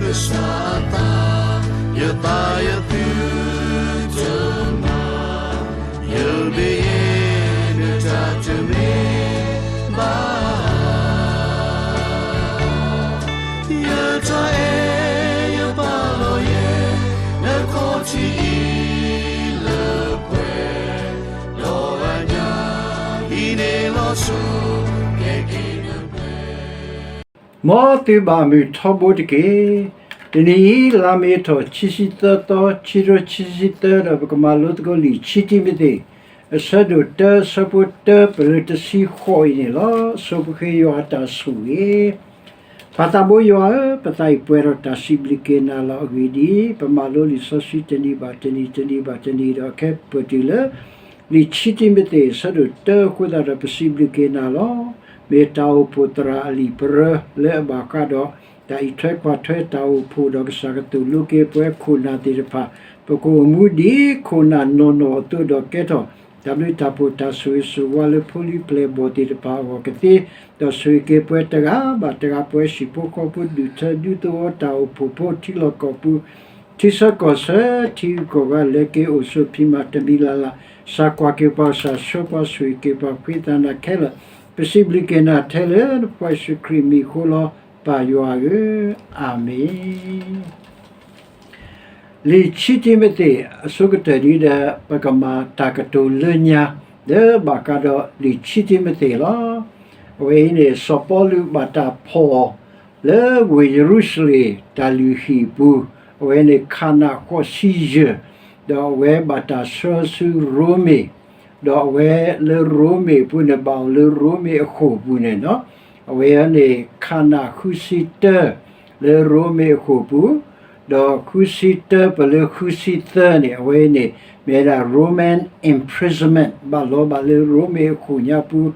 ကစၢ်အသး, ယသးယသုတမၤ, ယမ့ၢ်ယဲ နတၢ်တမ့ၢ်ဘၣ် ယတၢ်အဲၣ်ယပာ်လီၤယဲ နခီၣ်ထံးအံၤလၢပှဲၤ, ဒီးအညၣ်အံၤန့ၣ်လီၤဆီ ကဲက့ၤနပှဲၤ မ်သုဘၣ်မုာ်ထီဘိတက့ၢ်. တနံၤအံၤ လါမ့ၤထီၣ် ခံဆံသၢသီ ခံကထိခံဆံသၢ ဒီးပကမၤလိသကိးလံာ်ခံတံၤမသ့း အဆၢဒိၣ်တၢ အဆၢဖိတၢ ပလၢတဆံဃိးအံၤန့ၣ်လီၤ. ဆိပဃ့ယွၤအတၢ်ဆိၣ်ဂ့ၤ ပၢ်သးဘိယွၤဧၢ, ပသးအံၤပှဲၤဒီးတၢ်စံးဘျုးက့ၤနၤလီၤ. အဂ့ၢ်ဒ်အံၤ, ပမၤလိလံာ်စီဆှံတနံၤဘၣ်တနံၤ တနံၤဘၣ်တနံၤဒီး အခဲပၢၢ်တုၤလၢ လံာ်ခံတံၤမသ့း အဆၢဒိၣ်တၢအဃိသတးဒီး ပစံးဘျုးက့ၤနၤလီၤ. မ့ၢ်တၢ်အိၣ်ဖှိၣ်သရၣ်အလံာ်ပရၢ လၢအဘၣ်ဃးဒီး တၢ်အံးထွဲကွၢ်ထွဲတၢ်အိၣ်ဖှိၣ် ဒီးကစၢ်ကသိၣ်လိက့ၤပဝဲခိၣ်နၢ်သ့ၣ်တဖၣ် ပကအိၣ်မူဒ်ခိၣ်နၢ်နီၢ်နီၢ်အသိးဒီးကဲထီၣ် တၢ်ဘျုးတၢ်ဖှိၣ်တၢ်ဆိၣ်ဂ့ၤဆိၣ်ဝါလၢဖိလံၤပျဲၢ်ဘီၣ်သ့ၣ်တဖၣ်အဂီၢ်ကသ့, ဒီးဆိၣ်ဂ့ၤက့ၤပဝဲတဂၤဘၣ်တဂၤ ပဝဲဟံၣ်ဖိဃီဖိ ဒူၣ်ထၢဒူသဝီ တၢ်အိၣ်ဖှိၣ်ဖိ ထံလီၢ်ကီၢ်ပူၤ ထံဆၢကီၢ်ဆၢ ထံဂုၤကီၢ်ဂၤလၢက့ၤအိၣ်ဆိးဖံးမၤတမံၤလၢ်လၢ်, စၢ်ကွၢ်က့ၤပှၤ ကစၢ်ဆှၢပှၤ ဆိၣ်ဂ့ၤက့ၤပှၤ ဖှံသးနၤခဲလၢာ်, ပစံးဘျုးက့ၤနၤထဲလၢနဖိယ့ၣ်ၡူးခရံာ်မံၤအဃိလီၤ ပၢ်ယွၤဧၢ, အၤမ့ၣ်. လံာ်ခံတံၤမသ့း အဆိကတၢၢ်ဒ်ဒီး ပကမၤတၢ်ကတိၤလၢညါ လၢဘၣ်ဃးဒီးလံာ်ခံတံၤမသ့းလီၤ. အဝဲအံၤန့ၣ် စီၤပီလူးဘၣ်တၢ်ဖီၣ်အီၤ လၢဝ့ၢ်ယရူၤၡလ့ၣ် တၢ်လုၢ်ဟံၣ်အပူၤ, အဝဲန့ၣ်ခါနၣ်ဃိးဆံယဲၢ်, ဒီးအဝဲဘၣ်တၢ်ဆှၢဆူရိမ့ၤ, ဒီးအဝဲလၢရိမ့ၤအပူၤန့ၣ် ဘၣ်အိၣ်လၢရိမ့ၤအဃိာ်ပူၤန့ၣ်လီၤ. အဝဲန့ၣ်ခါနၣ်ဃုဆံတၢ လၢရိမ့ၤအဃိာ်ပူၤ, ဒီးဃုဆံတၢပလၢဃုဆံသၢန့ၣ် အဝဲန့ၣ် မ့ၢ်ဝဲဒၣ် Roman imprisonment ဘၣ်လီၤဘၣ်လၢရိမ့ၤအဃိာ်ညါပူၤ,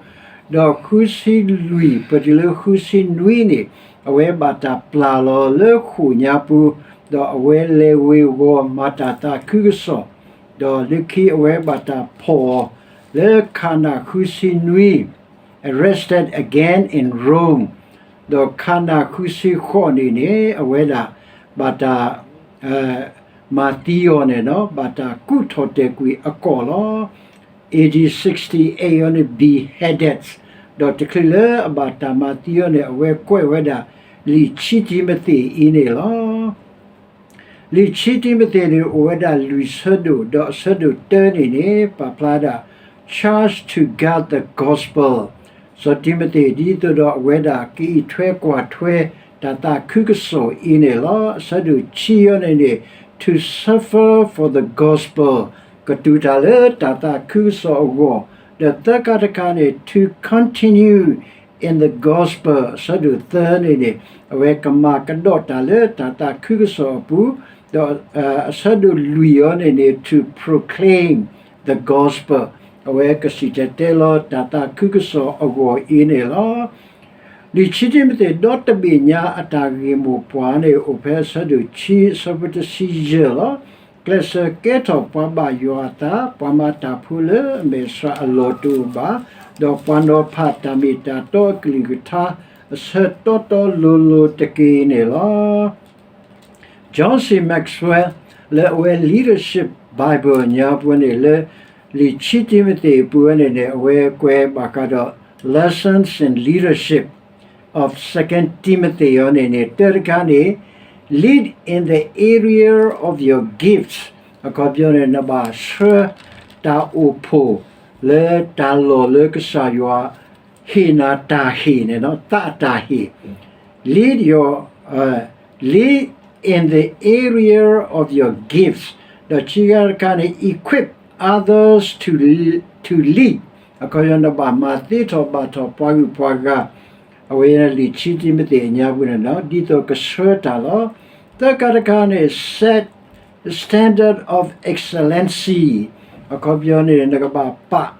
ဒီးဃုဆံလွံၢ်ပတုၤလၢဃုဆံနွံန့ၣ် အဝဲဘၣ်တၢ်ပျၢ်လီၤလၢဃိာ်ညါပူၤ, ဒီးအဝဲလဲၤဝ့ၤဝီၤမၤတၢ်သးခုကစီၣ်, ဒီးလၢခံအဝဲဘၣ်တၢ်ဖီၣ်အီၤ လၢခါနၣ်ဃုဆံနွံ arrested again in Rome, ဒီးခါနၣ်ဃုဆံဃိးန့ၣ်န့ၣ် အဝဲဒၣ် ဘၣ်တၢ် မၤသံအီၤန့ၣ်လီၤ, ဘၣ်တၢ်ကူးထီၣ်တဲာ်ကွံာ်အကီၢ်လီၤ. A D sixty-eight အံၤန့ၣ် beheaded, ဒီးတချုးလၢအဘၣ်တၢ်မၤသံအီၤန့ၣ် အဝဲကွဲးဝဲဒၣ် လံာ်ခံတံၤမသ့းအံၤန့ၣ်လီၤ. လံာ်ခံတံၤမသ့းန့ၣ် အိၣ်ဝဲဒၣ်လွံၢ်ဆၢဒိၣ်, ဒီးအဆၢဒိၣ်တၢန့ၣ်န့ၣ် ပာ်ဖျါဒၣ် charge to guard the gospel, စီၤတံၤမသ့း ဒ်သိးဒီးအဝဲဒၣ်ကအံးထွဲကွၢ်ထွဲ တၢ်သးခုကစီၣ်အံၤန့ၣ်လီၤ. အဆၢဒိၣ်ခံအံၤန့ၣ်န့ၣ် to suffer for the gospel, ကတူၢ်တၢ်လၢတၢ်သးခုကစီၣ်အဂီၢ်, ဒီးသၢခါတခါန့ၣ် to continue in the gospel, အဆၢဒိၣ်သၢန့ၣ်န့ၣ် အဝဲကမၤကဒီးတၢ်လၢတၢ်သးခုကစီၣ်အပူၤ, ဒီးအဆၢဒိၣ်လွံၢ်အံၤန့ၣ်န့ၣ် to proclaim the gospel, အဝဲကစံၣ်တဲၤတဲလီၤတၢ်သးခုကစီၣ်အဂီၢ်အံၤန့ၣ်လီၤ. လံာ်ခံတံၤမသ့းဒီတဘ့ၣ်ညါအတၢ်ဂ့ၢ်မိၢ်ပှၢ်န့ၣ် အိၣ်ဖဲအဆၢဒိၣ်ခံ အဆၢဖိတဆံယဲၢ်လီၤ. ကျဲးစၢးကဲထီၣ်ပှၤဘၣ်ယွၤအသး, ပှၤမၤတၢ်ဖိလၢအမဲာ်ဆှးအလီၢ်တအိၣ်ဘၣ်, ဒီးပှၤနီၤဖးတၢ်မ့ၢ်တၢ်တီအကလုၢ်ကထါ အဆၢတီတီလိၤလိၤတက့ၢ်န့ၣ်လီၤ. John C Maxwell လၢအဝဲ Leadership Bible ညါပူၤန့ၣ် လၢလံာ်ခံတံၤမသ့းအပူၤဝဲန့ၣ်န့ၣ် အဝဲကွဲးဘၣ်ဃးဒီး Lessons in Leadership of Second Timothy အံၤန့ၣ်န့ၣ် တၢတခါန့ၣ် lead in the area of your gifts, အခီပညီန့ၣ် နဘၣ်ဆှၢတၢ်အိၣ်ဖှိၣ်လၢတၢ်လီၢ်လၢကစၢ်ယွၤ ဟ့ၣ်နၤတၢ်ဟ့ၣ်န့ၣ်လီၤ, သးအတၢ်ဟ့ၣ် lead your, uh, lead in the area of your gifts, ဒီးခံခါတခါန့ၣ် equip others to, to lead, အခီပညီ နဘၣ်မၤသ့ထီၣ်ဘၣ်ထီၣ်ပှၤဂုၤပှၤဂၤ, အဝဲလံာ်ခံတံၤမသ့းအညါပူၤန့ၣ်လီၤ, ဒ်သိးကဆှၢတၢ်လီၤ. သၢခါတခါန့ၣ် set standard of excellency, အခီပညီန့ၣ် နကဘၣ်ပာ်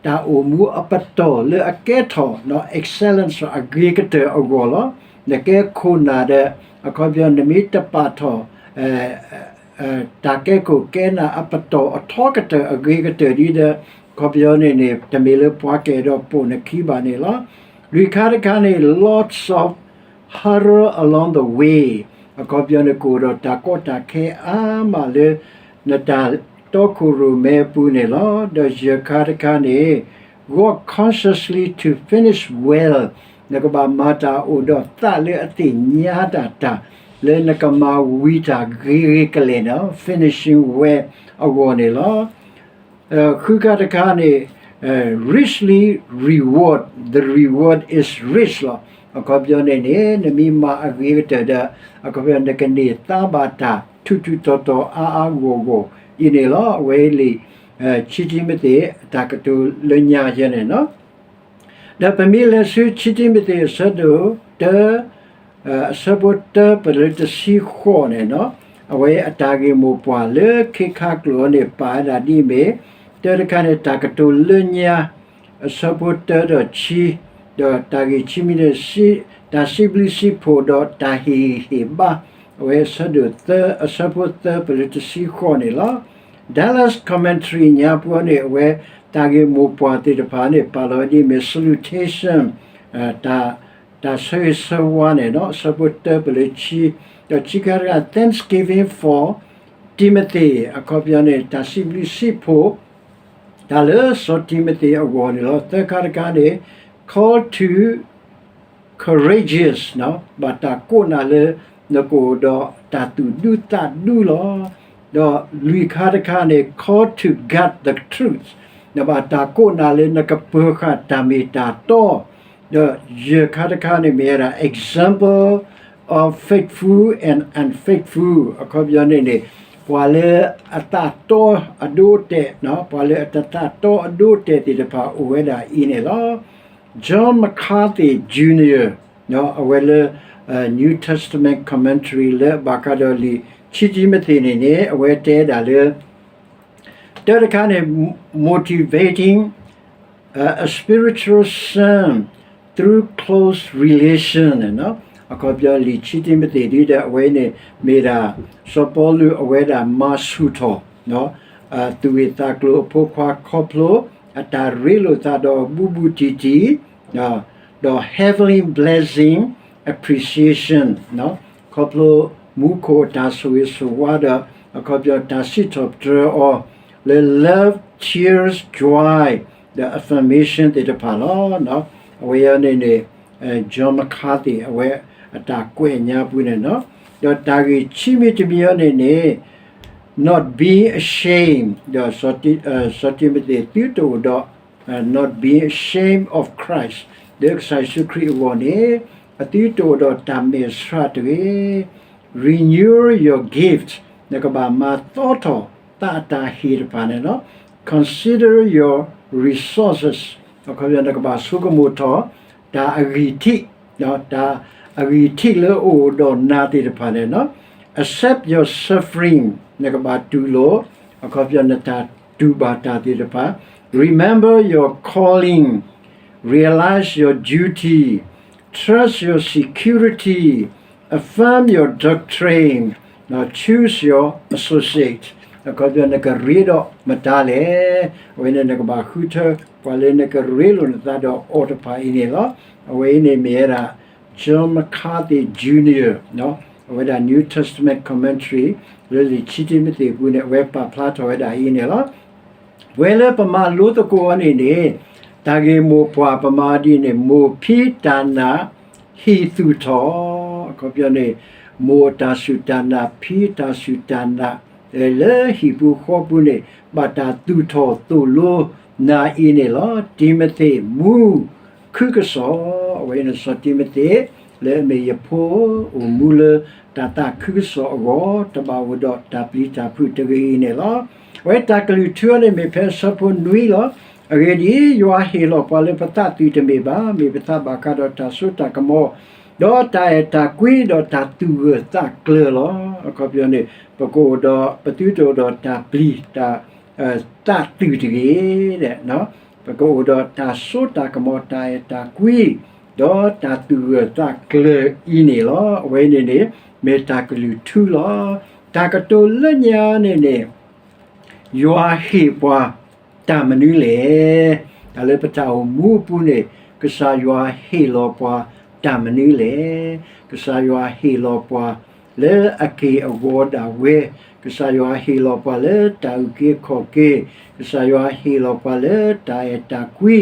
တၢ်အိၣ်မူအပတီၢ်လၢအကဲထီၣ် excellence အဂ့ၤကတၢၢ်အဂီၢ်လီၤ. နကဲခိၣ်နၢ်ဒီး အခီပညီ နမ့ၢ်တပာ်ထီၣ် တၢ်ကဲခိၣ်ကဲနၢ်အပတီၢ်အထီကတၢၢ်အဂ့ၤကတၢၢ်ဒ်ဒီး အခီပညီန့ၣ်န့ၣ် တမ့ၢ်လၢပှၤကအဲၣ်ဒိးပိာ်နခံဘၣ်န့ၣ်လီၤ. လွံၢ်ခါတခါန့ၣ် lots of hurdle along the way, အခီပညီန့ၣ် ကအိၣ်ဒီးတၢ်ကီတၢ်ခဲအါမးလၢ နတၢ်တီခိၣ်ရိၣ်မဲအပူၤန့ၣ်လီၤ. ဒီးယဲၢ်ခါတခါန့ၣ် walk consciously to finish well, နကဘၣ်မၤတၢ်အိၣ်ဒီးသးလၢအသ့ၣ်ညါတၢ်တၢ် လၢနကမၤဝံၤတၢ်ဂ့ၤဂ့ၤကလဲာ်န့ၣ် finishing well အဂီၢ်န့ၣ်လီၤ. ဃုခါတခါန့ၣ် richly reward, the reward is rich လီၤ. အခီပညီန့ၣ်န့ၣ် နမ့ၢ်မၤအဂ့ၤကတၢၢ်ဒီး အခီပညီနကန့ၢ်သါဘၣ်တၢ်ထူးထူးတီၤတီၤအါအါဂီၢ်ဂီၢ်အံၤန့ၣ်လီၤ. အဝဲလံာ် ခံတံၤမသ့း တၢ်ကတိၤလၢညါယဲန့ၣ်လီၤ. ဒီးပမ့ၢ်လဲၤဆူခံတံၤမသ့း အဆၢဒိၣ်တၢ အဆၢဖိတၢပလၢတဆံဃိးန့ၣ်လီၤ. အဝဲအတၢ်ဂ့ၢ်မိၢ်ပှၢ်လၢခ့ခါကျိာ်န့ၣ် ပာ်ဝဲဒၣ်ဒ်အမ့ၢ် တၢတခါန့ၣ် တၢ်ကတိၤလၢညါ အဆၢဖိတၢဒီးခံ, ဒီးတၢ်ဂ့ၢ်ခံမံၤန့ၣ် တၢ်စံးဘျုးစံးဖှိၣ်ဒီးတၢ်ဟ့ၣ်ဂံၢ်ဟ့ၣ်ဘါ, အဝဲအဆၢဒိၣ်သၢ အဆၢဖိသၢပလၢတဆံဃိးန့ၣ်လီၤ. Dallas Commentary ညါပူၤန့ၣ် အဝဲတၢ်ဂ့ၢ်မိၢ်ပှၢ်သ့ၣ်တဖၣ်န့ၣ် ပာ်လီၤဝဲဒ်အမ့ၢ် salutation တၢ်ဆၢဂ့ၤဆၢဝါန့ၣ်လီၤ. အဆၢဖိတၢပလၢခံ, ဒီးခံခါတခါ Thanksgiving for Timothy အခီပညီန့ၣ် တၢ်စံးဘျုးစံးဖှိၣ် တၢ်လၢစီၤတံၤမသ့းအဂီၢ်န့ၣ်လီၤ. သၢခါတခါန့ၣ် call to courageous ဘၣ်တၢ်ကိးနၤလၢ နကအိၣ်ဒီးတၢ်သူၣ်ဒူသးဒူလီၤ. ဒီးလွံၢ်ခါတခါန့ၣ် call to guard the truth နဘၣ်တၢ်ကိးနၤလၢနကပၢၤဃာ်တၢ်မ့ၢ်တၢ်တီ, ဒီးယဲၢ်ခါတခါန့ၣ်မ့ၢ်ဝဲဒၣ် example of faithful and unfaithful အခီပညီန့ၣ်န့ၣ် ပှၤလၢအသးတီအဒိအတဲာ်, ပှၤလၢအတသးတီအဒိအတဲာ်သ့ၣ်တဖၣ်အိၣ်ဝဲဒၣ်အံၤန့ၣ်လီၤ. John McCarthy Junior အဝဲလၢ New Testament Commentary လၢအဘၣ်ဃးဒီးလံာ်ခံတံၤမသ့းန့ၣ်န့ၣ် အဝဲတဲဒၣ်လၢ တၢတခါန့ၣ် motivating a spiritual son through close relation အခီပညီလံာ်ခံတံၤမသ့းဒ်ဒီး အဝဲန့ၣ်မ့ၢ်ဒၣ် စီၤပီလူးအဝဲဒၣ်မၤဆူၣ်ထီၣ် သူၣ်ဂ့ၢ်သးကျိၤအဖိခွါခီဖျိ အတၢ်ရ့လိာ်သးဒီးအဘူးဘူးတံၢ်တံၢ် ဒီး heavenly blessing appreciation ခီဖျိမူခိၣ်အတၢ်ဆိၣ်ဂ့ၤဆိၣ်ဝါဒီး အခီပညီတၢ်စံးထီၣ်ပတြၢၤအီၤ လၢ love, tears, joy ဒီး affirmation သ့ၣ်တဖၣ်လီၤ. အဝဲအံၤန့ၣ်န့ၣ် John McCarthy အဝဲအတၢ်ကွဲးညါပူၤန့ၣ်လီၤ. ဒီးတၢ်ဂ့ၢ်ခံမံၤတမံၤအံၤန့ၣ်န့ၣ် not being ashamed ဒီး စီၤတံၤမသ့းသုတအိၣ်ဒီး not being ashamed of Christ လၢကစၢ်ယ့ၣ်ၡူးခရံာ်အဂီၢ်န့ၣ် အသုတအိၣ်ဒီးတၢ်မဲာ်ဆှးတဂ့ၤ renew your gift နကဘၣ်မၤသီထီၣ်သးအတၢ်ဟ့ၣ်တဖၣ်န့ၣ်လီၤ. Consider your resources အခီပညီ နကဘၣ်ဆိကမိၣ်ထီၣ် တၢ်အဂံၢ်ထံး တၢ်အဂံၢ်ထံးလၢအအိၣ်ဒီးနၤသ့ၣ်တဖၣ်န့ၣ်လီၤ. Accept your suffering နကဘၣ်တူၢ်လိာ် အခီပညီ နတၢ်တူၢ်ဘၣ်တၢ်သ့ၣ်တဖၣ် Remember your calling, realize your duty, trust your security, affirm your doctrine, choose your associate အခီပညီ နကရ့ဒီးမတၤလဲၣ်. အဝဲန့ၣ်နကဘၣ်ဃုထၢ ပှၤလၢနကရ့လိာ်နသးဒီးအီၤတဖၣ်အံၤန့ၣ်လီၤ. အဝဲအံၤန့ၣ်မ့ၢ်ဝဲဒၣ် John McCarthy Junior အဝဲဒၣ် New Testament Commentary လၢလံာ်ခံတံၤမသ့းအပူၤန့ၣ် အဝဲပာ်ဖျါထီၣ်ဝဲဒၣ်အံၤန့ၣ်လီၤ. ပဝဲလၢပမၤလိသကိးအီၤန့ၣ်န့ၣ် တၢ်ဂ့ၢ်မိၢ်ပှၢ်ပမၤဒ်န့ၣ် မိၢ်ဖံးတၢ်နာ်ဟံၣ်သူၣ်ထီၣ် အခီပညီန့ၣ် မိၢ်အတၢ်စူၢ်တၢ်နာ် ဖံအတၢ်စူၢ်တၢ်နာ် လၢဟံၣ်ပူၤဃီပူၤန့ၣ် ဘၣ်တၢ်သူၣ်ထီၣ်သိၣ်လိနၤအံၤန့ၣ်လီၤ. တံၤမသ့းမူ ခုကစီၣ် အဝဲန့ၣ်စီၤတံၤမသ့း လၢအမ့ၢ်ယဖိ အိၣ်မူလၢတၢ်သးခုကစီၣ်အဂီၢ် တဘၣ်အိၣ်ဒီးတၢ်ပျံၤတၢ်ဖုးတဂ့ၤအံၤန့ၣ်လီၤ. အဝဲတၢ်ကလုၢ်ထူအီၤန့ၣ်မ့ၢ်ဖဲအဆၢဖိနွံလီၤ. အဂ့ၢ်ဒ်အံၤ, ယွၤဟ့ၣ်လီၤပှၤလၢပသးသုးတမ့ၢ်ဘၣ်, မ့ၢ်ပသးဘၣ်ဃးဒီးတၢ်စိတၢ်ကမီၤ, ဒီးတၢ်အဲၣ်တၢ်ကွံ ဒီးတၢ်သူၣ်ဂၢၢ်သးကျၢၤလီၤ. အခီပညီန့ၣ် ပကအိၣ်ဒီး ပသုတအိၣ်ဒီးတၢ်ပျံၤတၢ် သးသုးတဂ့ၤ ပကအိၣ်ဒီးတၢ်စိတၢ်ကမီၤ တၢ်အဲၣ်တၢ်ကွံ ဒီးတၢ်သူၣ်ဂၢၢ်သးကျၢၤအံၤန့ၣ်လီၤ. အဝဲန့ၣ်န့ၣ် မ့ၢ်တၢ်ကလုၢ်ထူလီၤ. တၢ်ကတိၤလၢညါန့ၣ်န့ၣ် ယွၤဟ့ၣ်ပှၤတၢ်မနုၤလဲၣ်. တၢ်လၢပတၢ်အိၣ်မူအပူၤန့ၣ် ကစၢ်ယွၤဟ့ၣ်လီၤပှၤတၢ်မနုၤလဲၣ်. ကစၢ်ယွၤဟ့ၣ်လီၤပှၤ လၢအက့ၢ်အဂီၤဒၣ်ဝဲ, ကစၢ်ယွၤဟ့ၣ်လီၤပှၤလၢတၢ်အုၣ်က့ၤခီၣ်က့ၤ, ကစၢ်ယွၤဟ့ၣ်လီၤပှၤလၢတၢ်အဲၣ်တၢ်ကွံ,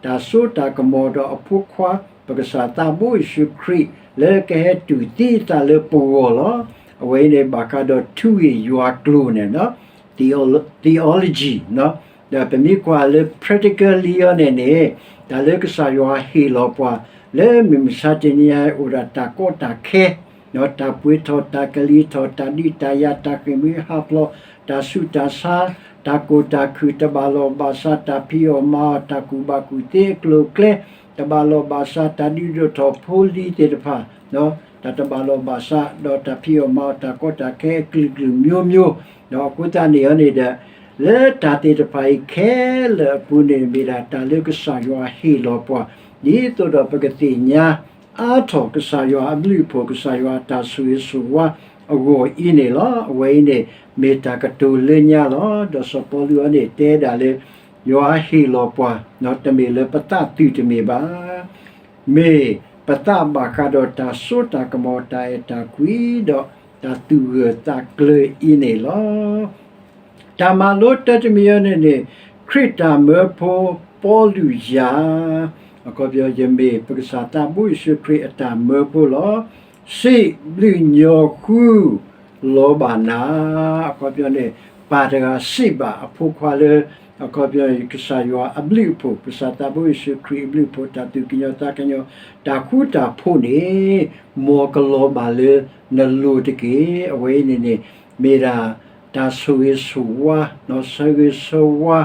တၢ်စိတၢ်ကမီၤဒီးအဖိခွါ ပကစၢ်သးဘိယ့ၣ်ၡူးခရံာ် လၢကဟဲတူၢ်သံအသးလၢပဂီၢ်လီၤ. အဝဲအံၤန့ၣ် ဘၣ်ဃးဒီးထူဝ့ၢ်ယွၤကျိာ်န့ၣ် theology ဒီးပမ့ၢ်ကွၢ်လၢ practically အီၤန့ၣ်န့ၣ်, တၢ်လၢကစၢ်ယွၤဟ့ၣ်လီၤပှၤ လၢမုၢ်မဆါတနံၤအံၤ အိၣ်ဒီးတၢ်ကီတၢ်ခဲ, တၢ်ပှ့ၤထီၣ်တၢ်ကလံၤထီၣ် တၢ်ဒုးတၢ်ယၤ တၢ်ဃ့ၢ်မှံဟးဖျိး တၢ်ဆူးတၢ်ဆါ တၢ်ကိၢ်တၢ်ခုၣ် တဘၣ်လိာ်ဘၣ်စး တၢ်ဖံးအီၣ်မၤအီၣ် တၢ်ကူၣ်ဘၣ်ကူၣ်သ့အကျိၤအကျဲ တဘၣ်လိာ်ဘၣ်စး တၢ်ဒုးဒိၣ်ထီၣ်ဖိလံၤသ့ၣ်တဖၣ် တၢ်တဘၣ်လိာ်ဘၣ်စး ဒီးတၢ်ဖံးအီၣ်မၤအီၣ် တၢ်ကီတၢ်ခဲအကလုာ်ကလုာ်မျိုးမျိုး, ဒီးအဃိသတးန့ၣ်အီၤန့ၣ်ဒီး လၢတၢ်သ့ၣ်တဖၣ်အံၤခဲလၢာ်အပူၤန့ၣ် မ့ၢ်ဒၣ်တၢ်လၢကစၢ်ယွၤဟ့ၣ်လီၤပှၤ ဒ်သိးဒီးပကသ့ၣ်ညါအါထီၣ်ကစၢ်ယွၤအဘျုးအဖှိၣ် ကစၢ်ယွၤအတၢ်ဆိၣ်ဂ့ၤဆိၣ်ဝါအဂီၢ်အံၤန့ၣ်လီၤ. အဝဲအံၤန့ၣ် မ့ၢ်တၢ်ကတိၤလၢညါလီၤ. ဒီးစီၤပီလူးအီၤန့ၣ် တဲဒၣ်လၢ ယွၤဟ့ၣ်လီၤပှၤ တမ့ၢ်လၢပသးသုးတမ့ၢ်ဘၣ်. မ့ၢ်ပသးဘၣ်ဃးဒီးတၢ်စိတၢ်ကမီၤ တၢ်အဲၣ်တၢ်ကွံ ဒီးတၢ်သူၣ်ဂၢၢ်သးကျၢၤအံၤန့ၣ်လီၤ. တၢ်မၤလိတၢ်တမံၤအံၤန့ၣ်န့ၣ် ခရံာ်တၢ်မၢဖိပီလူးယၤ, အခီပညီ ယမ့ၢ်ပကစၢ်သးဘိယ့ၣ်ၡူးခရံာ်အတၢ်မၢဖိလီၤ. စံးဘျုးညီဃု လီၤဘၣ်နၤ, အခီပညီန့ၣ် ပၢ်တဂၤစံးဘၣ်အဖိခွါလၢ အခီပညီ ကစၢ်ယွၤအဘျုးအဖှိၣ် ကစၢ်သးဘိယ့ၣ်ၡူးခရံာ်အဘျုးအဖှိၣ် တၢ်သူၣ်ကညီၤသးကညီၤ တၢ်ဃူတၢ်ဖိးန့ၣ် မ်ကလီၤဘၣ်လၢနလိၤတက့ၢ်. အဝဲအံၤန့ၣ်န့ၣ် မ့ၢ်ဒၣ်တၢ်ဆိၣ်ဂ့ၤဆိၣ်ဝါ ဆၢဂ့ၤဆၢဝါ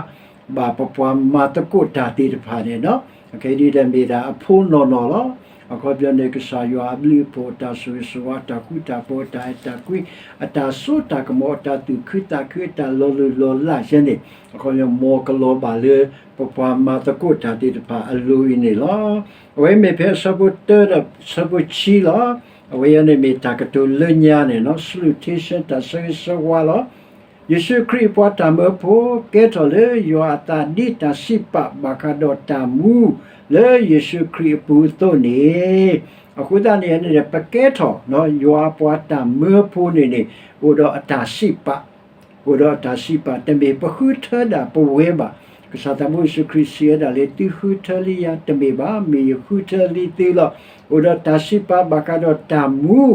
ဘၣ်ပပှၤမၤသကိးတၢ်သ့ၣ်တဖၣ်န့ၣ်လီၤ. အခဲအံၤဒ်ဒီးမ့ၢ်ဒၣ်အဖိနီၢ်နီၢ်လီၤ. အခီပညီန့ၣ် ကစၢ်ယွၤအဘျုးအဖှိၣ် တၢ်ဆိၣ်ဂ့ၤဆိၣ်ဝါ တၢ်ဃူတၢ်ဖိး တၢ်အဲၣ်တၢ်ကွံ အတၢ်စိတၢ်ကမီၤ အတၢ်သူၣ်ခုသးခု အတၢ်လီၤလိၢ်လီၤလးယဲန့ၣ် အခီပညီ မ်ကလီၤဘၣ်လၢ ပပှၤမၤသကိးတၢ်သ့ၣ်တဖၣ်အလိၤအံၤန့ၣ်လီၤ. အဝဲမ့ၢ်ဖဲအဆၢဖိတၢဒီးဆၢဖိခံလီၤ. အဝဲအံၤန့ၣ်မ့ၢ်တၢ်ကတိၤလၢညါန့ၣ်လီၤ. Salutation တၢ်ဆၢဂ့ၤဆၢဝါလီၤ. ယ့ၣ်ၡူးခရံာ်ပှၤတၢ်မၢဖိ ကဲထီၣ်လၢယွၤအသးဒ်တၢ်စံးပာ်ဘၣ်ဃးဒီးတၢ်မူ လၢယ့ၣ်ၡူးခရံာ်အပူၤအသိးန့ၣ်, အဃိသတးန့ၣ်န့ၣ် ပကဲထီၣ် ယွၤအပှၤတၢ်မၢဖိန့ၣ်န့ၣ် အိၣ်ဒီးအတၢ်စံးပာ် အိၣ်ဒီးအတၢ်စံးပာ် တမ့ၢ်ပဃုထၢဒၣ်ပဝဲဘၣ်. ကစၢ်သးဘိယ့ၣ်ၡူးခရံာ်စံးဝဲဒၣ်လၢ သုဃုထၢလံယၤတမ့ၢ်ဘၣ်, မ့ၢ်ယဃုထၢလံသုလီၤ. အိၣ်ဒီးတၢ်စံးပာ်ဘၣ်ဃးဒီးတၢ်မူ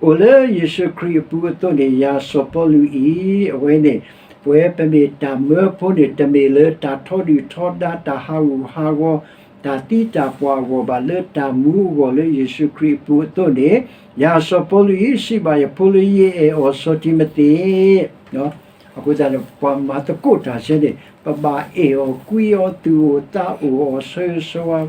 အိၣ်လၢယ့ၣ်ၡူးခရံာ်အပူၤအသိးန့ၣ် ယၤစီၤပီလူးအံၤ အဝဲန့ၣ် ပဝဲပမ့ၢ်တၢ်မၢဖိန့ၣ် တမ့ၢ်လၢတၢ်ထီဒုၣ်ထီဒါ တၢ်ဟးဂူာ်ဟးဂီၤ တၢ်သံတၢ်ပှၢ်အဂီၢ်ဘၣ် လၢတၢ်မူအဂီၢ်လၢယ့ၣ်ၡူးခရံာ်အပူၤအသိးန့ၣ်, ယၤစီၤပီလူးအံၤ စံးဘၣ်ယဖိလၢယအဲၣ်အီၤစီၤတံၤမသ့း အဃိသတးန့ၣ် ပှၤမၤသကိးတၢ်စဲန့ၣ် ပဘၣ်အဲၣ်အီၤကွံအီၤ သူၣ်အိၣ်သးအိၣ်အီၤ ဆၢဂ့ၤဆၢဝါ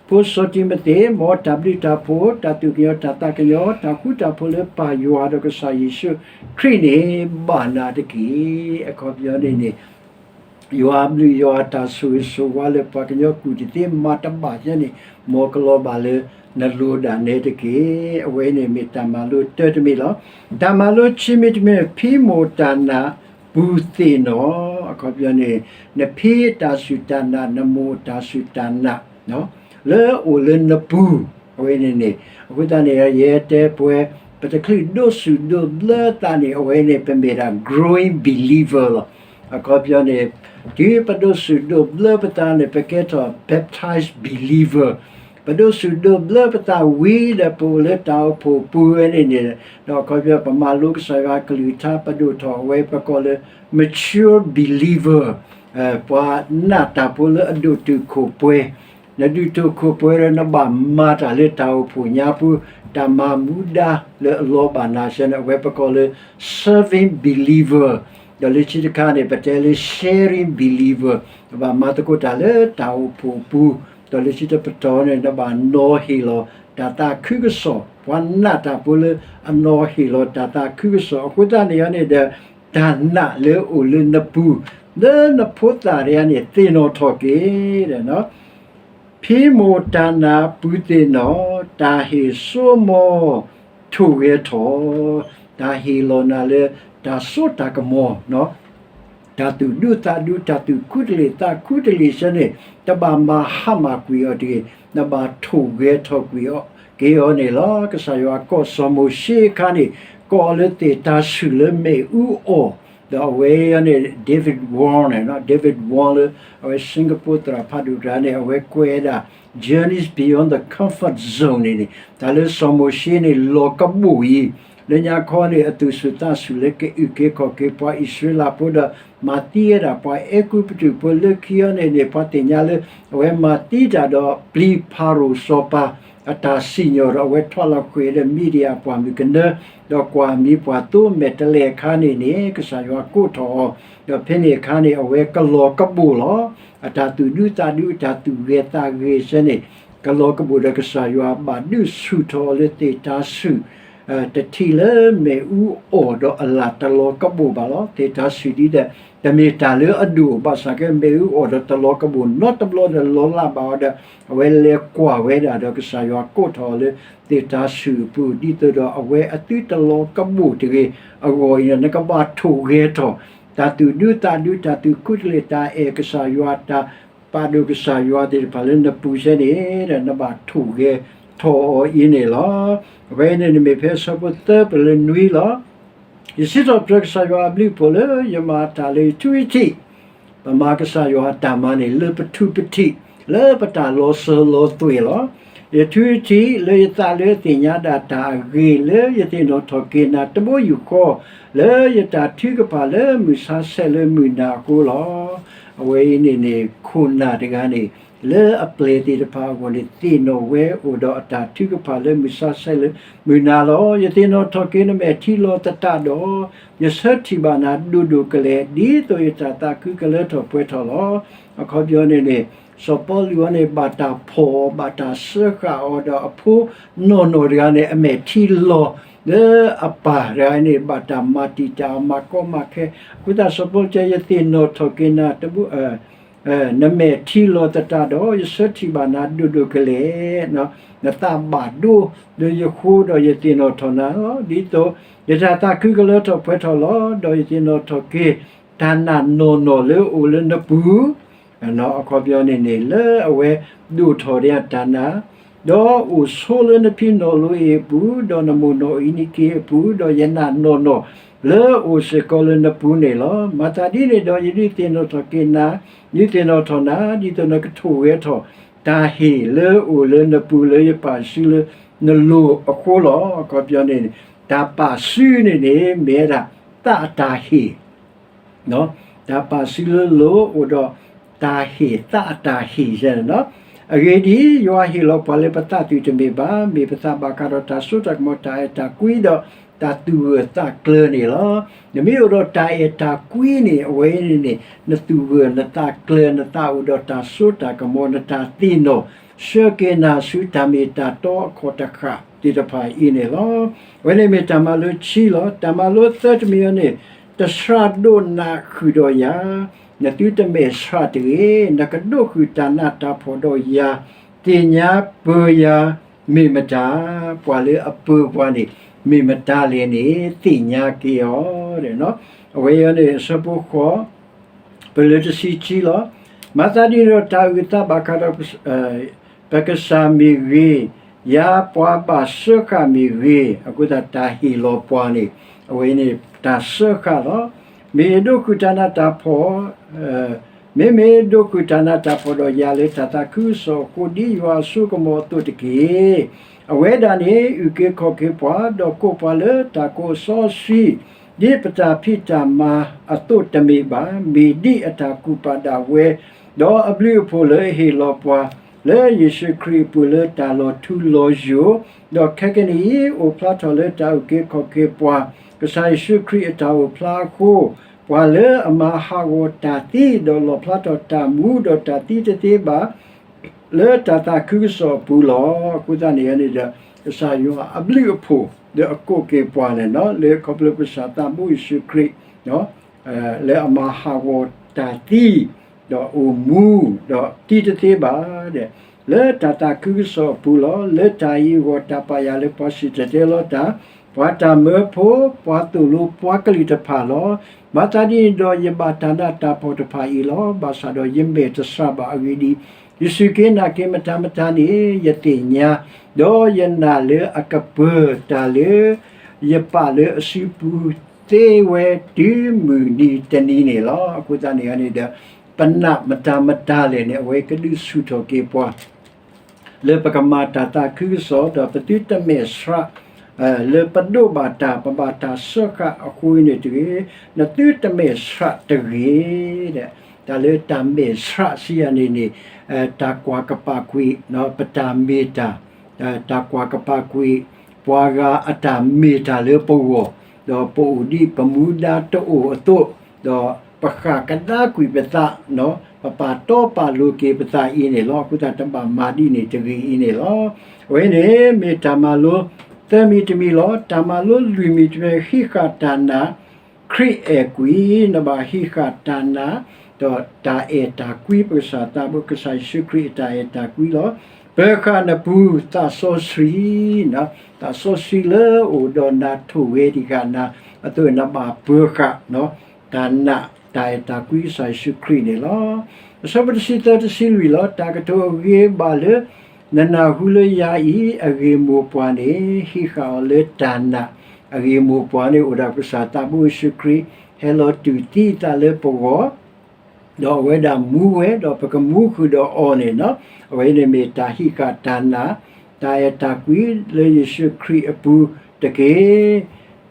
ဖိစီၤတံၤမသ့း မ်တၢ်ဘျုးတၢ်ဖှိၣ် တၢ်သူၣ်ကညီၤတၢ်သးကညီၤ တၢ်ဃူတၢ်ဖိးလၢပၢ်ယွၤဒီးကစၢ်ယ့ၣ်ၡူးခရံာ်န့ၣ် ဘၣ်နၤတက့ၢ်. အခီပညီန့ၣ်န့ၣ် ယွၤအဘျုးယွၤအတၢ်ဆိၣ်ဂ့ၤဆိၣ်ဝါလၢပှၤကညီကူၣ်တသ့မၤတဘၣ်ယဲန့ၣ် မ်ကလီၤဘၣ်လၢနလိၤဒၣ်နဲတက့ၢ်. အဝဲန့ၣ်မ့ၢ်တၢ်မၤလိတၢတမံၤလီၤ. တၢ်မၤလိခံမံၤတမံၤ ဖံမိၢ်တၢ်နာ်ပူၤသ့ၣ်နီၣ်, အခီပညီန့ၣ် နဖံအတၢ်စူၢ်တၢ်နာ် နမိၢ်အတၢ်စူၢ်တၢ်နာ် လၢအအိၣ်လၢနပူၤ အဝဲန့ၣ်န့ၣ် အဃိသတးန့ၣ် ယတဲပဝဲ ပတချုးဒိးစူၣ်ဒိးဘျၢသးန့ၣ် အဝဲန့ၣ် ပမ့ၢ်ဒၣ် growing believer လီၤ. အခီပညီန့ၣ် တုၤပဒိးစူၣ်ဒိးဘျၢပသးန့ၣ် ပကဲထီၣ် baptized believer ပဒိးစူၣ်ဒိးဘျၢပသးဝံၤဒီး ပအိၣ်လၢတၢ်အိၣ်ဖှိၣ်ပူၤဝဲန့ၣ်န့ၣ် ဒီးအခီပညီ ပမၤလိကစၢ်ယွၤအကလုၢ်ကထါ ပဒိၣ်ထီၣ်အဝဲပကိးလၢ mature believer ပှၤနာ်တၢ်ဖိလၢအဒိၣ်တုာ်ခိၣ်ပှဲၤ နဒိၣ်တုာ်ခိၣ်ပှဲၤဒီး နဘၣ်မၤတၢ်လၢတၢ်အိၣ်ဖှိၣ်ညါပူၤ တၢ်မၤမူဒါလၢအလီၤဘၣ်နၤစဲန့ၣ် အဝဲပကိးလၢ serving believer ဒီးလၢခံတခါန့ၣ် ပတဲလၢ sharing believer နဘၣ်မၤသကိးတၢ်လၢတၢ်အိၣ်ဖှိၣ်အပူၤ ဒီးလၢခံတပတီၢ်န့ၣ် နဘၣ်နီၤဟ့ၣ်လီၤတၢ်သးခုကစီၣ် ပှၤနာ်တၢ်ဖိလၢအနီၤဟ့ၣ်လီၤတၢ်သးခုကစီၣ် အဃိသတးန့ၣ်န့ၣ်ဒီး တၢ်နာ်လၢအအိၣ်လၢနပူၤ လၢနဖိသၣ်တဂၤန့ၣ် သ့ၣ်နီၣ်ထီၣ်က့ၤ ဖံမိၢ်တၢ်နာ်ပူၤသ့ၣ်နီၣ် တၢ်ဟ့ၣ်စိမီၤထိၣ်ဂဲၤထီၣ် တၢ်ဟ့ၣ်လီၤနၤလၢတၢ်စိတၢ်ကမီၤ တၢ်သူၣ်ဒူသးဒူ တၢ်သူၣ်ခူတလ့ၢ်သးခူတလ့ၢ်စဲန့ၣ် တဘၣ်မၤဟါမၢ်ကွံာ်အီၤတဂ့ၤ နဘၣ်ထိၣ်ဂဲၤထီၣ်ကွံာ်အီၤ က့ၤအီၤန့ၣ်လီၤ. ကစၢ်ယွၤကိးစီၤမိၤၡ့အခါန့ၣ် ကိးအီၤလၢသ့ၣ်တၤဆူၣ်လၢမ့ၣ်အူအီၣ်, ဒီးအဝဲအံၤန့ၣ် David Wong န့ၣ်, David Wong လၢအဝဲ Singapore သရၣ်ဖးဒိၣ်တဂၤန့ၣ် အဝဲကွဲးဝဲဒၣ် Journeys Beyond the Comfort Zone န့ၣ်န့ၣ် တၢ်လၢစီၤမိၤၡ့န့ၣ် လီၤကဘီၣ်အံၤ လၢညါခီန့ၣ် အသူၣ်ဆူၣ်သးဆူၣ်လၢကအုၣ်က့ၤခီၣ်က့ၤပှၤအံၣ်စရ့လးဖိဒီး မၤသံဝဲဒၣ်ပှၤအဲၤကူပတူးဖိလၢခံအံၤန့ၣ်န့ၣ် ပှၤသ့ၣ်ညါလၢ အဝဲမၤသံတၢ်ဒီးပျံၤဖၤရိၤစီၤပၤ အတၢ်စံၣ်ညီၣ်ဒီးအဝဲထီၣ်လီၤဃ့ၢ်ဒီး Media အပှၢ်မုၢ်ကနၢ ဒီးကွၢ်မံၤပှၢ်သိမဲာ်တဲးလဲးအခါန့ၣ်န့ၣ် ကစၢ်ယွၤကိးထီၣ်အီၤ, ဒီးဖဲန့ၣ်အခါန့ၣ် အဝဲကလီၤကဘီၣ်လီၤ. အတၢ်သူၣ်ဒူသးဒူ အတၢ်သူၣ်ဂဲၤသးဂ့ၤဆၢန့ၣ် ကလီၤကဘီၣ်ဒီးကစၢ်ယွၤဘၣ်ဒုးဆူၣ်ထီၣ်အီၤလၢသ့ၣ်တၤဆူၣ် တထံၣ်လၢမ့ၣ်အူအီၣ်ဒီးအလၢ်တလီၤကဘီၣ်ဘၣ်လီၤ. သ့ၣ်တၤဆူၣ်ဒ်ဒီး တမ့ၢ်တၢ်လၢအဒိၣ် ဘၣ်ဆၣ်က့ မ့ၣ်အူအီၣ်ဒီးတလီၤကဘီၣ်နီတဘျီဒီးလီၤလးဘၣ်အီၤဒီး အဝဲလဲၤကွၢ်ဝဲဒၣ်ဒီးကစၢ်ယွၤကိးထီၣ်အီၤလၢသ့ၣ်တၤဆူၣ်အပူၤ ဒ်သိးဒီးအဝဲအသုတလီၤကဘီၣ်တဂ့ၤအဂီၢ်အံၤန့ၣ် နကဘၣ်ထိၣ်ဂဲၤထီၣ် တၢ်သူၣ်ဒူသးဒူ တၢ်သူၣ်ခုသ့ၣ် တၢ်အဲၣ်ကစၢ်ယွၤ တၢ်ပာ်ဒိၣ်ကစၢ်ယွၤသ့ၣ်တဖၣ်လၢနပူၤဆၢန့ၣ် ဒီးနဘၣ်ထိၣ်ဂဲၤထီၣ်အီၤအံၤန့ၣ်လီၤ. အဝဲန့ၣ်န့ၣ်မ့ၢ်ဖဲအဆၢဖိသၢပလၢနွံလီၤ. ယစံးထီၣ်ပတြၢၤကစၢ်ယွၤအဘျုးအဖှိၣ်လၢယမၤတၢ်လၢယထူယထံး, ပမၤကစၢ်ယွၤအတၢ်မၤန့ၣ် လၢပထူပထံး လၢပတၢ်လီၤစၢၤလီၤသွဲၣ်လီၤ. ယထူယထံးလၢယသးလၢအသ့ၣ်ညါဒၣ်တၢ်အဂ့ၤ လၢယသ့ၣ်နီၣ်ထီၣ်က့ၤနၤတဘိယူၢ်ဃီ, လၢယတၢ်ထုကဖၣ်လၢမုၢ်ဆါဆဲးလၢမုၢ်နၤအဃိလီၤ. အဝဲအံၤန့ၣ်န့ၣ် ခိၣ်နၢ်တဂၤန့ၣ် လၢအပျဲၢ်သ့ၣ်တဖၣ်အဂီၢ်န့ၣ် သ့ၣ်နီၣ်ဝဲအိၣ်ဒီးအတၢ်ထုကဖၣ်လၢမုၢ်ဆါဆဲးလၢမုၢ်နၤလီၤ. ယသ့ၣ်နီၣ်ထီၣ်က့ၤနမဲာ်ထံလီၤသတးဒီး ယဆၢထံၣ်ဘၣ်နၤဒိၣ်ဒိၣ်ကလဲာ် ဒ်သိးယတၢ်သးခုကလၢထီၣ်ပှဲၤထီၣ်လီၤ. အခီပညီန့ၣ်န့ၣ် စီၤပီလူးအံၤန့ၣ် ဘၣ်တၢ်ဖီၣ်အီၤ ဘၣ်တၢ်စၢဃာ်အီၤဒီးအဖိနီၢ်နီၢ်တဂၤန့ၣ် အမဲာ်ထံလီၤ လၢအပၢ်တဂၤန့ၣ် ဘၣ်တၢ်မၤတံာ်တာ်အီၤ မၤကီမၤခဲ, အဃိသတးစီၤပီလူးတဲ ယသ့ၣ်နီၣ်ထီၣ်က့ၤနၤတဘိ နမဲာ်ထံလီၤသတးဒီး ယဆၢထံၣ်ဘၣ်နၤဒိၣ်ဒိၣ်ကလဲာ်, နသးဘၣ်ဒိလၢယဃိဒီးယသ့ၣ်နီၣ်ထီၣ်နၤလီၤ. ဒ်သိးယတၢ်သးခုကလၢထီၣ်ပှဲၤထီၣ်လီၤ. ဒီးယသ့ၣ်နီၣ်ထီၣ်က့ၤ တၢ်နာ်နီၢ်နီၢ်လၢအအိၣ်လၢနပူၤ အခီပညီန့ၣ်န့ၣ် လၢအဝဲဒိၣ်ထီၣ်ဒံးတၢ်နာ်, ဒီးအိၣ်ဆိလၢနဖံနီၣ်လိအ့ၣ်အပူၤ, ဒီးနမိၢ်နီၢ်အံၤနံက့အပူၤ, ဒီးယနာ်နီၢ်နီၢ်လၢအအိၣ်စ့ၢ်ကီးလၢနပူၤန့ၣ်လီၤ. မၤသးဒ်န့ၣ်ဒီး ယဒုးသ့ၣ်နီၣ်ထီၣ်က့ၤနၤ, ဒုးသ့ၣ်နီၣ်ထီၣ်နၤ ဒ်သိးနကထိၣ်ဂဲၤထီၣ် တၢ်ဟ့ၣ်လၢအအိၣ်လၢနပူၤလၢယပာ်စုလၢနလိၤအဃိလီၤ. အခီပညီန့ၣ်န့ၣ် တၢ်ပာ်စုန့ၣ်န့ၣ် မ့ၢ်ဝဲဒၣ်သးအတၢ်ဟ့ၣ် တၢ်ပာ်စုလၢလိၤအိၣ်ဒီးတၢ်ဟ့ၣ်သးအတၢ်ဟ့ၣ်ယဲန့ၣ်လီၤ. အဂ့ၢ်ဒ်အံၤ, ယွၤဟ့ၣ်လီၤပှၤလၢပသးသုးတမ့ၢ်ဘၣ်, မ့ၢ်ပသးဘၣ်ဃးဒီးတၢ်စိတၢ်ကမီၤ တၢ်အဲၣ်တၢ်ကွံဒီး တၢ်သူၣ်ဂၢၢ်သးကျၢၤန့ၣ်လီၤ. နမ့ၢ်အိၣ်ဒီးတၢ်အဲၣ်တၢ်ကွံန့ၣ် အဝဲန့ၣ်န့ၣ် နသူၣ်ဂၢၢ်နသးကျၢၤ နသးအိၣ်ဒီးတၢ်စိတၢ်ကမီၤ နတၢ်သ့ၣ်နီၣ် ဆှၢက့ၤနၤဆူတၢ်မ့ၢ်တၢ်တီအခီၣ်တဃာ်သ့ၣ်တဖၣ်အံၤန့ၣ်လီၤ. အဝဲန့ၣ်မ့ၢ်တၢ်မၤလိခံလီၤ. တၢ်မၤလိသၢတမံၤအံၤန့ၣ် တဆှးဒိးနးဃုာ်ဒီးယၤ, နသုတမဲာ်ဆှးတဂ့ၤ, နကဒိးဃုာ်တၢ်နးတၢ်ဖှီၣ်ဒီးယၤ, သ့ၣ်ညါပၢယၤမ့ၢ်မတၤ, ပှၤလၢအပၢပှၤန့ၣ် မ့ၢ်မတၤလဲၣ်န့ၣ် သ့ၣ်ညါက့ၤအီၤ. အဝဲအံၤန့ၣ် အဆၢဖိဃိး ပလၢတဆံခံလီၤ. မၤသးဒ်န့ၣ်ဒီး တၢ်အုၣ်သးဘၣ်ဃးဒီး ပကစၢ်မ့ၢ်ဂ့ၤ, ယၤပှၤဘၣ်စၢဃာ်မ့ၢ်ဂ့ၤ, အဃိသတးတၢ်ဟ့ၣ်လီၤပှၤန့ၣ် အဝဲန့ၣ်တၢ်စၢဃာ်လီၤ. မ့ၢ်ယဒိးဃုာ်တၢ်နးတၢ်ဖှီၣ်, မ့မ့ၢ်ဒိးဃုာ်တၢ်နးတၢ်ဖှီၣ်ဒီးယၤလၢတၢ်သးခုကစီၣ်အဃိ ဒ်ယွၤအစိကမီၤအသိးတက့ၢ်. အဝဲဒၣ်န့ၣ် အုၣ်က့ၤခီၣ်က့ၤပှၤ, ဒီးကိးပှၤလၢတၢ်ကိးစီဆှံ, ဒ်ပတၢ်ဖံးတၢ်မၤအသိးတမ့ၢ်ဘၣ်, မ့ၢ်ဒ်အတၢ်ကူၣ်ပာ်ဒၣ်ဝဲ, ဒီးအဘျုးအဖှိၣ်လၢအဟ့ၣ်လီၤပှၤ လၢယ့ၣ်ၡူးခရံာ်အပူၤလၢတၢ်လီၤထူလီၤယိာ်, ဒီးခဲကနံၣ်အံၤ အိၣ်ဖျါထီၣ်လၢတၢ်အုၣ်က့ၤခီၣ်က့ၤပှၤ ကစၢ်ယ့ၣ်ၡူးခရံာ်အတၢ်အိၣ်ဖျါအဃိ, ပှၤလၢအမၤဟးဂီၤတၢ်သံ, ဒီးလီၣ်ဖျါထီၣ်တၢ်မူ, ဒီးတၢ်သံတသ့ဘၣ် လၢတၢ်သးခုကစီၣ်အပူၤလီၤ. အဃိသတးန့ၣ်န့ၣ်ဒီး ကစၢ်ယွၤအဘျုးအဖှိၣ်ဒီးအကိးက့ၤပှၤန့ၣ်လီၤ. လၢခီဖျိပကစၢ်သးဘိယ့ၣ်ၡူးခရံာ် လၢအမၤဟးဂီၤတၢ်သံ, ဒီးအိၣ်မူ, ဒီးသံတသ့ဘၣ်ဒီး လၢတၢ်သးခုကစီၣ်အပူၤလီၤ. လၢတၢ်အံၤအဂီၢ် တၢ်ပာ်ယၤလၢပှၤစံၣ်တဲၤတဲလီၤတၢ်, ပှၤတၢ်မၢဖိ, ပှၤသိၣ်လိပှၤကလုာ်တဖၣ်လီၤ. မၤသးဒ်န့ၣ်ဒီး ယဘၣ်တၢ်နးတၢ်ဖှီၣ်တဖၣ်အံၤလီၤ. ဘၣ်ဆၣ်ဒီးယမဲာ်တဆှးဘၣ်အဂ့ၢ်ဒ်အံၤ, ယစူၢ်က့ၤနာ်က့ၤမတၤမတၤန့ၣ် ယသ့ၣ်ညါ, ဒီးယနာ်လၢအကပၢၤတၢ်လၢ ယပာ်လၢအစုပူၤသ့ဝဲတုၤမုၢ်နံၤတနံၤန့ၣ်လီၤ. အဃိသတးန့ၣ်န့ၣ်ဒီး ပနာ်မတၤမတၤလဲၣ်န့ၣ် အဝဲကဒုးဆူၣ်ထီၣ်က့ၤပှၤ လၢပကမၤတၢ်သးခုကစီၣ် ဒီးပသုတမဲာ်ဆှး လၢပဒိးဘၣ်တၢ် ပဘၣ်တၢ်စၢဃာ်အဃိန့ၣ်တဂ့ၤ, နသုတမဲာ်ဆှးတဂ့ၤ. တၢ်လၢတၢ်မဲာ်ဆှးစံးယၤန့ၣ်န့ၣ် တၢ်ကွၢ်ကပာ်ကွံာ် ပတၢ်မ့ၢ်တၢ် တၢ်ကွၢ်ကပာ်ကွံာ် ပှၤဂၤအတၢ်မ့ၢ်တၢ်လၢပဂီၢ်, ဒီးပအိၣ်ဒ်ပမူဒါတအိၣ်အသိး, ဒီးပဃၣ်ကဒါကွံာ်ပသး, ပပာ်တီပာ်လိၤက့ၤပသးအံၤန့ၣ်လီၤ. အဃိသတးတဘၣ်မၤဒ်န့ၣ်တဂ့ၤအံၤန့ၣ်လီၤ. အဝဲန့ၣ်မ့ၢ်တၢ်မၤလိသၢမံၤတမံၤလီၤ. တၢ်မၤလိလွံၢ်မံၤတမံၤ ဟံးဃာ်တၢ်နာ် ခရံာ်အဲၣ်ကွံာ်, နဘၣ်ဟံးဃာ်တၢ်နာ် ဒီးတၢ်အဲၣ်တၢ်ကွံ ပကစၢ်သးဘိ ကစၢ်ယ့ၣ်ၡူးခရံာ်အတၢ်အဲၣ်တၢ်ကွံလီၤ. ပၢၤဃာ်နပူၤသးစီဆှံ, သးစီဆှံလၢအိၣ်ဒီးနၤထိၣ်ဝဲဒံးဃာ်နၤအသိး နဘၣ်ပၢၤဃာ် တၢ်နာ်တၢ်အဲၣ်တၢ်ကွံကစၢ်ယ့ၣ်ၡူးခရံာ်န့ၣ်လီၤ. အဆၢဖိတဆံသၢတဆံလွံၢ်လီၤ. တၢ်ကတိၤအဂ့ၤဘၣ်လၢ နနၢ်ဟူလၢယၤအံၤ အဂ့ၢ်မိၢ်ပှၢ်န့ၣ် ဟံးဃာ်အီၤလၢတၢ်နာ်, အဂ့ၢ်မိၢ်ပှၢ်န့ၣ် အိၣ်ဒီးပကစၢ်သးဘိယ့ၣ်ၡူးခရံာ် ဟဲလီၤတူၢ်သံအသးလၢပဂီၢ် ဒီးအဝဲဒၣ်မူဝဲ ဒီးပကမူဃုာ်ဒီးအီၤန့ၣ်လီၤ. အဝဲန့ၣ်မ့ၢ်တၢ်ဟံးဃာ်တၢ်နာ် တၢ်အဲၣ်တၢ်ကွံလၢယ့ၣ်ၡူးခရံာ်အပူၤတက့ၢ်.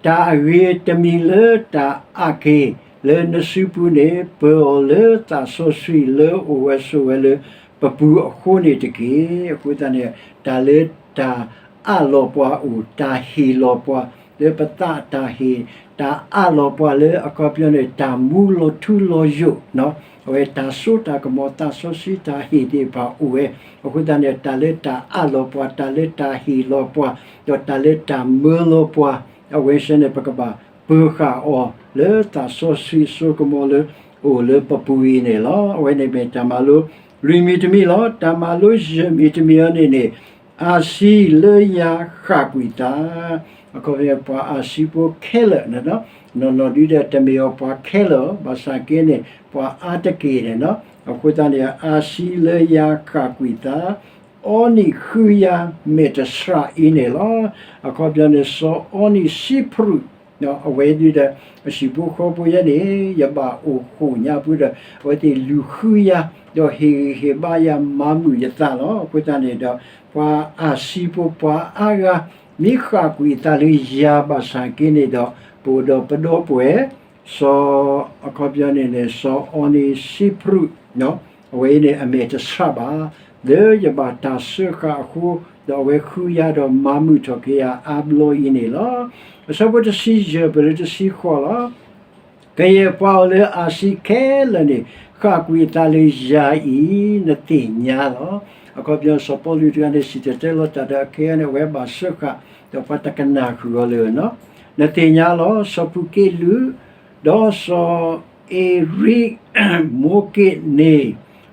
တၢ်အဂ့ၤတမံၤလၢတၢ်အးက့ၤလၢနစုပူၤန့ၣ် ပၢၤအီၤလၢသးစီဆှံလၢအိၣ်ဝဲဆိးဝဲလၢပပူၤအဃိန့ၣ်တက့ၢ်. အဃိသတးန့ၣ် တၢ်လၢတၢ်အးလီၤပှၤအိၣ်, တၢ်ဟ့ၣ်လီၤပှၤ လၢပသးအတၢ်ဟ့ၣ်, တၢ်အးလီၤပှၤလၢအခီပညီန့ၣ် တၢ်မူလီၤထူလီၤယိာ်, အဝဲတၢ်စိတၢ်ကမီၤသးစီဆှံတၢ်ဟ့ၣ်သ့ၣ်တဖၣ်အိၣ်ဝဲ, အဃိသတးန့ၣ် တၢ်လၢတၢ်အးလီၤပှၤ, တၢ်လၢတၢ်ဟ့ၣ်လီၤပှၤ, ဒီးတၢ်လၢတၢ်မၢလီၤပှၤ, အဝဲသ့ၣ်န့ၣ် ပကဘၣ်ပၢၤဃာ်အီၤလၢသးစီဆှံစိကမီၤလၢအိၣ်လၢပပူၤအံၤန့ၣ်လီၤ. အဝဲန့ၣ်မ့ၢ်တၢ်မၤလိလွံၢ်မံၤတမံၤလီၤ. တၢ်မၤလိယဲၢ်မံၤတမံၤအံၤန့ၣ်န့ၣ် အါဆံလၢယၤဃၣ်ကွံာ်သး, အခီပညီပှၤအါဆံဖိခဲလၢာ်န့ၣ်လီၤ. နီၢ်နီၢ်ဒုဒီးတမ့ၢ်အီၤပှၤခဲလၢာ်, ဘၣ်ဆၣ်က့န့ၣ် ပှၤအါတက့ၢ်န့ၣ်လီၤ. အဃိသတးန့ၣ် အါဆံလၢယၤဃၣ်ကွံာ်သး, အီနံၣ်ဃုယၤမဲာ်တဆှးအံၤန့ၣ်လီၤ. အခီပညီန့ၣ် စီၤအီနံၣ်စံဖရူး အဝဲဒုဒီး အဟံၣ်ဖိဃီဖိယဲန့ၣ် ယဘၣ်အိၣ်ဃိာ်ညါပူၤဒီး အဝဲသ့ၣ်လူၤဃုယၤ, ဒီးဟ့ၣ်ဂံၢ်ဟ့ၣ်ဘါယၤမၤမုာ်ယသးလီၤ. အဃိသတးန့ၣ်ဒီး ပှၤအါဆံဖိပှၤအါဂၤ မ့ၢ်ဃၣ်ကွံာ်အသးလၢယၤဘၣ်ဆၣ်က့န့ၣ်ဒီး ပအိၣ်ဒီးပဒီပုၢ်ဝဲၢ် စီၤ အခီပညီန့ၣ်န့ၣ် စီၤအီနံၣ်စံဖရူး အဝဲအံၤန့ၣ် အမဲာ်တဆှးဘၣ်, လၢယဘၣ်တၢ်စၢဃာ်အဃိ, ဒီးအဝဲဃုယၤဒီးမၤမုာ်ထီၣ်က့ၤယၤအါဘျီအံၤန့ၣ်လီၤ. အဆၢဖိတဆံယဲၢ် ပလၢတဆံဃိးလီၤ. ကယဲၢ်ပှၤအိၣ်လၢအါဆံခဲလၢာ်န့ၣ် ဃၣ်ကွံာ်အသးလၢယၤအံၤ နသ့ၣ်ညါလီၤ. အခီပညီစီၤပီလူးတဂၤန့ၣ် စံၣ်တဲၤတဲလီၤတၢ်ဒီးအခဲအံၤန့ၣ် အဝဲဘၣ်စၢဃာ် ဒီးပှၤတကနၣ်ဃုာ်အီၤလၢၤနီၤ. နသ့ၣ်ညါလီၤ. စီၤဖူးက့လူး ဒီးစီၤအ့ရံးမိက့းန့ၣ်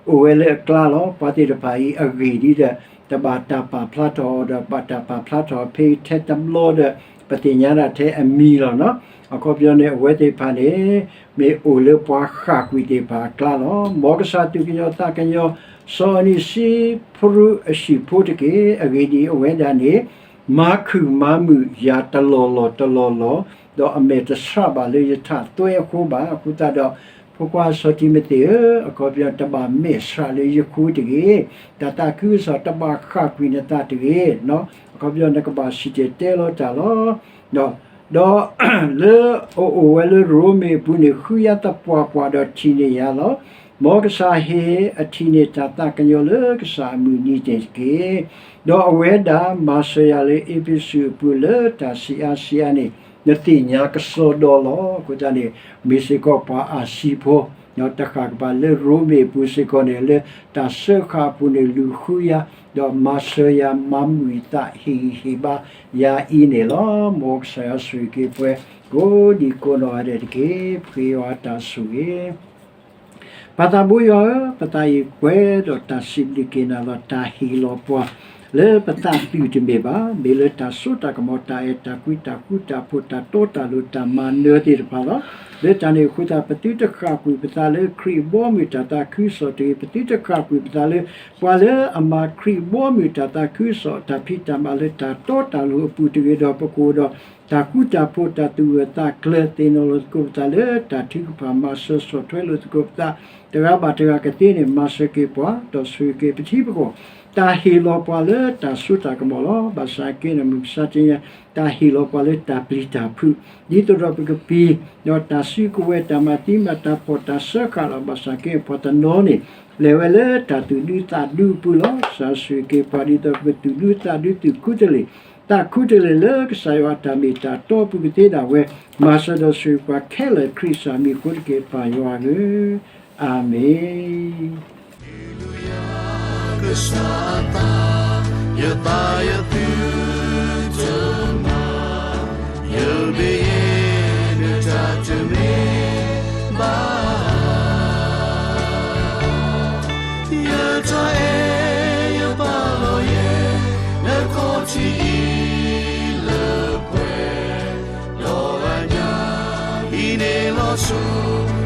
အိၣ်ဝဲလၢအကျါလီၤ. ပှၤသ့ၣ်တဖၣ်အံၤအဂ့ၢ်ဒ်ဒီး တဘၣ်တၢ်ပာ်ဖျါထီၣ်အီၤဒီး ဘၣ်တၢ်ပာ်ဖျါထီၣ်ဖဲထဲတဘျီဒီး ပသ့ၣ်ညါဒၣ်ထဲအမံၤလီၤနီၤ. အခီပညီန့ၣ် အဝဲသ့ၣ်တဖၣ်န့ၣ် မ့ၢ်အိၣ်လၢပှၤဃၣ်ကွံာ်သ့ၣ်တဖၣ်အကျါလီၤ. မ်ကစၢ်သူၣ်ကညီၤသးကညီၤ စီၤအနံၤစံဖရူးအဟံၣ်ဖိတက့ၢ်. အဂ့ၢ်ဒ်အံၤ, အဝဲဒၣ်န့ၣ် မၤခုၣ်မၤမုာ်ယၤတလီၢ်လီၢ်တလီၢ်လီၢ်, ဒီးအမဲာ်တဆှးဘၣ်လၢယထးသွဲအဃိဘၣ်. အဃိသတးဒီး ဖိခွါစီၤတံၤမသ့းဧၢ, အခီပညီတဘၣ်မဲာ်ဆှးလၢယဃိတဂ့ၤ, တၢ်သးခုကစီၣ်တဘၣ်ဃၣ်ကွံာ်နသးတဂ့ၤ. အခီပညီနကဘၣ်စံၣ်တဲၤတဲလီၤတၢ်လီၤ. ဒီးလၢအအိၣ်ဝဲလၢရိမ့ၤအပူၤန့ၣ် ဃုယၤသပှၢ်ပှၢ်ဒီးထံၣ်န့ၢ်ယၤလီၤ. မ်ကစၢ်ဟ့ၣ်အထံၣ်န့ၢ်တၢ်သးကညီၤလၢကစၢ်အမုၢ်နံၤန့ၣ်တက့ၢ်. ဒီးအဝဲဒၣ်မၤစၢၤယၤလၢအ့းဖ့းစူးအပူၤလၢတၢ်ဆံးအါဆံးအါန့ၣ် နသ့ၣ်ညါကစီဒီလီၤ. အဃိသတးန့ၣ် မ့ၢ်စ့ၢ်ကီးပှၤအါဆံဖိ တဃၣ်ကပၤလၢရိမ့ၤအပူၤစ့ၢ်ကီးန့ၣ် လၢတၢ်စၢဃာ်အပူၤန့ၣ် လူၤဃုယၤ, ဒီးမၤစၢၤယၤ မၤမုာ်ယသး ဟ့ၣ်ဂံၢ်ဟ့ၣ်ဘါယၤအံၤန့ၣ်လီၤ. မ်ကစၢ်ယွၤဆိၣ်ဂ့ၤက့ၤပှၤ ကိးဒံကိးနီၢ်ဂၤဒဲးတက့ၢ်. ပဃ့ယွၤတၢ်ဆိၣ်ဂ့ၤ ပၢ်သးဘိယွၤဧၢ, ပသးအံၤကွဲဒီးတၢ်စံးဘျုးက့ၤနၤလီၤ. တၢ်ဟ့ၣ်လီၤပှၤ လၢပသးသုးတမ့ၢ်ဘၣ်, မ့ၢ်လၢတၢ်စိတၢ်ကမီၤ တၢ်အဲၣ်တၢ်ကွံ တၢ်ဃူတၢ်ဖိး တၢ်တီတၢ်လိၤ တၢ်မၤနၢၤသ့ၣ်တဖၣ်လီၤ. လၢတၢ်န့ၣ်အဃိသတး ပသုတဃၣ်ကွံာ်ပသးလၢခရံာ်ဘီမုၢ်တၢ်သးခုကစီၣ်တဂ့ၤ, ပသုတဃၣ်ကွံာ်ပသးလၢ ပှၤလၢအမၤခရံာ်ဘီမုၢ်တၢ်သးခုကစီၣ် တၢ်ဖံးတၢ်မၤလၢတၢ်တီတၢ်လိၤအပူၤတဂ့ၤဒီး ပကအိၣ်ဒီးတၢ်ဃူတၢ်ဖိး တၢ်သူၣ်အၢၣ်သးကျၢၤ သ့ၣ်နီၣ်လိာ်သကိးပသးလၢတၢ်ထုကဖၣ် မၤစၢၤဆီၣ်ထွဲလိာ်သကိးပသး တဂၤဘၣ်တဂၤကသ့န့ၣ် မၤစၢၤက့ၤပှၤ ဒီးဆိၣ်ဂ့ၤက့ၤပထံပကီၢ် တၢ်ဟ့ၣ်လီၤပှၤလၢတၢ်စိတၢ်ကမီၤလီၤ. ဘၣ်ဆၣ်က့န့ၣ် မုၢ်မဆါတနံၤ တၢ်ဟ့ၣ်လီၤပှၤလၢတၢ်ပျံၤတၢ်ဖုး ဒ်သိးဒီးပကပျံၤ ဒီးတၢ်စုကဝဲၤ တၢ်မၤသံမၤတၢ်ဖှီၣ် တၢ်စၢဃာ်လီၤ. ဘၣ်ဆၣ်က့ ပှၤတနီၤန့ၣ် လဲၤဝဲလၢတၢ်သူၣ်ဒူသးဒူအပူၤလီၤ. ကစၢ်ဆိၣ်ဂ့ၤက့ၤပှၤ ဒ်သိးပကသူၣ်ဒူသးဒူ သူၣ်ခူတလ့ၢ် သးခူတလ့ၢ် လၢကစၢ်ယွၤအတၢ်မ့ၢ်တၢ်တီအပူၤကသ့ဒၣ်ဝဲ မၤစၢၤဒီးဆိၣ်ဂ့ၤပှၤခဲလၢာ် ခရံာ်ကစၢ်မံၤအဃိတက့ၢ် ပၢ်ယွၤဧၢ, အၤမ့ၣ်. ကစၢ်အသး ယသးယသုတမၤ, ယဘၣ်ယဲ နတၢ်တမ့ၢ်ဘၣ်, ယတၢ်အဲၣ်ယပာ်လီၤယဲ နခီၣ်ထံးအံၤလၢပှဲၤ, ဒီးအညၣ်အံၤန့ၣ်လီၤဆီ